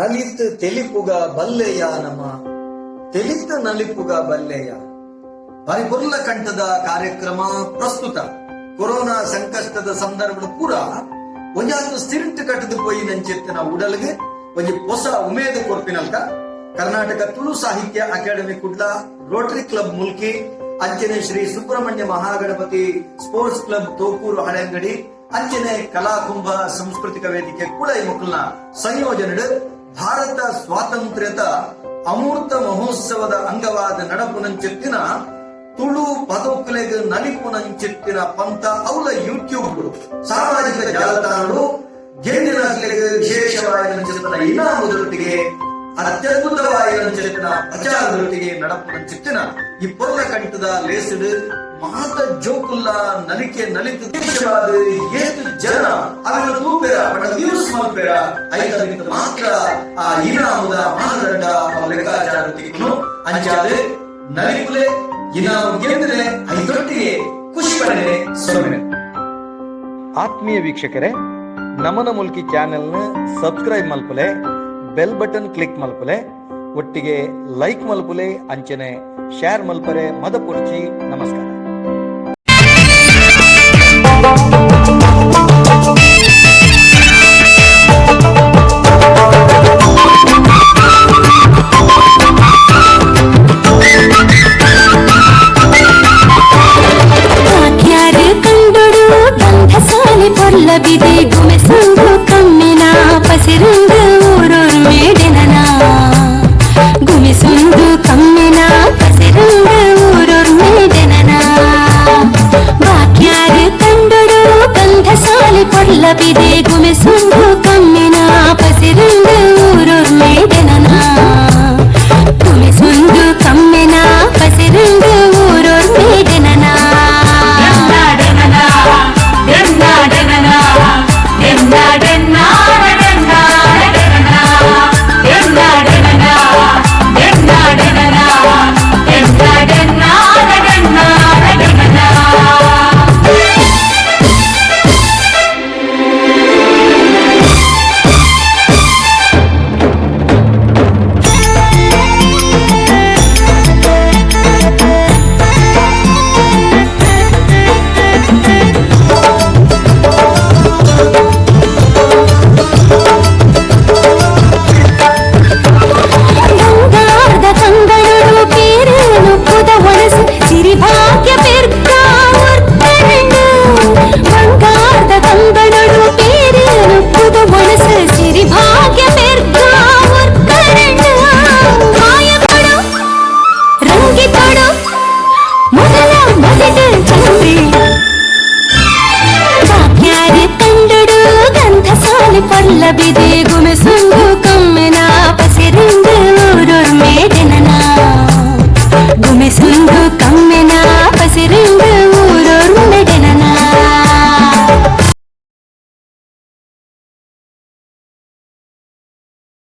ನಲಿತ್ ತೆಲಿಪುಗ ಬಲ್ಲೆಯ ನಮ ತೆಲಿತ ನಲಿಪುಗ ಬಲ್ಲೆಯ. ಬಾರಿ ಬೊರ್ಲ ಕಂಠದ ಕಾರ್ಯಕ್ರಮ ಪ್ರಸ್ತುತ ಕೊರೋನಾ ಸಂಕಷ್ಟದ ಸಂದರ್ಭದ ಪೂರ ಒಂಜಾತ್ ಸ್ಥಿರಂಟ್ ಕಟ್ಟದು ಪೋಯಿ ನಂಚೆತ್ತಿನ ಉಡಲ್ಗೆ ಒಂಜಿ ಹೊಸ ಉಮೇದ ಕೊರ್ಪಿನಲ್ಕ ಕರ್ನಾಟಕ ತುಳು ಸಾಹಿತ್ಯ academy Kudla, Rotary club Mulki, ಅಂಚನೆ ಶ್ರೀ ಸುಬ್ರಹ್ಮಣ್ಯ ಮಹಾಗಣಪತಿ ಸ್ಪೋರ್ಟ್ಸ್ ಕ್ಲಬ್ ತೋಕೂರು ಹಳೆಂಗಡಿ, ಅಂಚನೆ ಕಲಾಕುಂಭ ಸಾಂಸ್ಕೃತಿಕ ವೇದಿಕೆ ಕೂಡ ಈ ಮುಕ್ಕಲ್ನ ಸಂಯೋಜನೆ ಭಾರತ ಸ್ವಾತಂತ್ರ್ಯದ ಅಮೂರ್ತ ಮಹೋತ್ಸವದ ಅಂಗವಾದ ನಡಪುನಂಚೆತ್ತಿನ ತುಳು ಪದೋಕುಲೆಗ್ ನಲಿಪುನಂಚೆತ್ತಿನ ಪಂತ ಅವಲ ಯೂಟ್ಯೂಬ್ ಸಾಮಾಜಿಕ ಜಾಲತಾಣಗಳು ಗೆಂದಿನಕ್ಲೆಗ್ ವಿಶೇಷವಾದ ಇನಾಮುದೊಟ್ಟಿಗೆ ಅತ್ಯದ್ಭುತವಾದ ನಂಚೆತ್ತಿನ ಪ್ರಚಾರದೊಟ್ಟಿಗೆ ನಡಪುನಂಚೆತ್ತಿನ ಈ ಪೊರ್ಲ ಕಂಠದ ಲೇಸುಡು ಮಾತ ಜೋಕುಲ್ಲ ನಲಿಕೆ ನಲಿತು ದೇಶವಾದ ಏತು ಜನ ಅವೆಲ್ಲ ತೂಪೆರ ಬಟ್ ವ್ಯೂಸ್ ಮಲ್ಪೆರ ಐತ ಮಾತ್ರ ಆ ಇನಾಮುದ ಮಾನದಂಡ ಅವ ಲೆಕ್ಕಾಚಾರ ತಿಕ್ಕುನು. ಅಂಚಾದ ನಲಿಪುಲೆ, ಇನಾಮು ಗೆಂದ್ರೆ ಐತೊಟ್ಟಿಗೆ ಖುಷಿ ಪಡೆನೆ ಸೊನ್ನೆ. ಆತ್ಮೀಯ ವೀಕ್ಷಕರೇ, ನಮನ ಮುಲ್ಕಿ ಚಾನೆಲ್ನ ಸಬ್ಸ್ಕ್ರೈಬ್ ಮಲ್ಪುಲೆ, ಬೆಲ್ ಬಟನ್ ಕ್ಲಿಕ್ ಮಲ್ಪುಲೆ, ಒಟ್ಟಿಗೆ ಲೈಕ್ ಮಲ್ಪುಲೆ, ಅಂಚನೆ ಶೇರ್ ಮಲ್ಪರೆ ಮದಪುರ್ಚಿ. ನಮಸ್ಕಾರ. ವಾಕ್ಯಾರು ಕಂಡೊಡು ಗಂಧಸಾಲಿ ಪೊರ್ಲಬಿದೆ ಗುಮೆಸುಂದು ಕಮ್ಮಿನ ಪಸಿರುಂದು ಊರೊರು ಮೇಡೆನನ. ಗುಮಿಸುಂದು ಕಮ್ಮಿನ ಪಸಿರುಂದು ಊರೊರು ಮೇಡೆನನ. ವಾಕ್ಯಾರು ಕಂಡೊಡು ಗಂಧಸಾಲಿ ಪೊರ್ಲಬಿದೆ ಗುಮೆಸುಂದು ಕಮ್ಮಿನ ಪಸಿರುಂದು ಊರೊರು ಮೇಡೆನನ. ಗುಮಿಸುಂದು ಕಮ್ಮಿನ ಪಸಿರುಂದು ಊರೊರು ಮೇಡೆನನ. ಬಂಗಾರದ ಕಂಗಳರು ಪೇರೇನು ಪುದ ಒಣಸು ಸಿರಿಭಾಗ್ಯ ಪೆರ್ಕ ಒರ್ತನಂಡು. ಬಂಗಾರದ ಕಂಗಳರು ಪೇರೇನು ಪುದ ಒಣಸು ಸಿರಿಭಾಗ್ಯ ಪೆರ್ಕ ಒರ್ತನಂಡು. ಮಾಯಪಡು ರಂಗಿತೊಡು ಮೊದಲ ಮೊದಲು ಚಂದ್ರಿ. ವಾಕ್ಯಾರು ಕಂಡೊಡು ಗಂಧಸಾಲಿ ಪೊರ್ಲಬಿದೆ.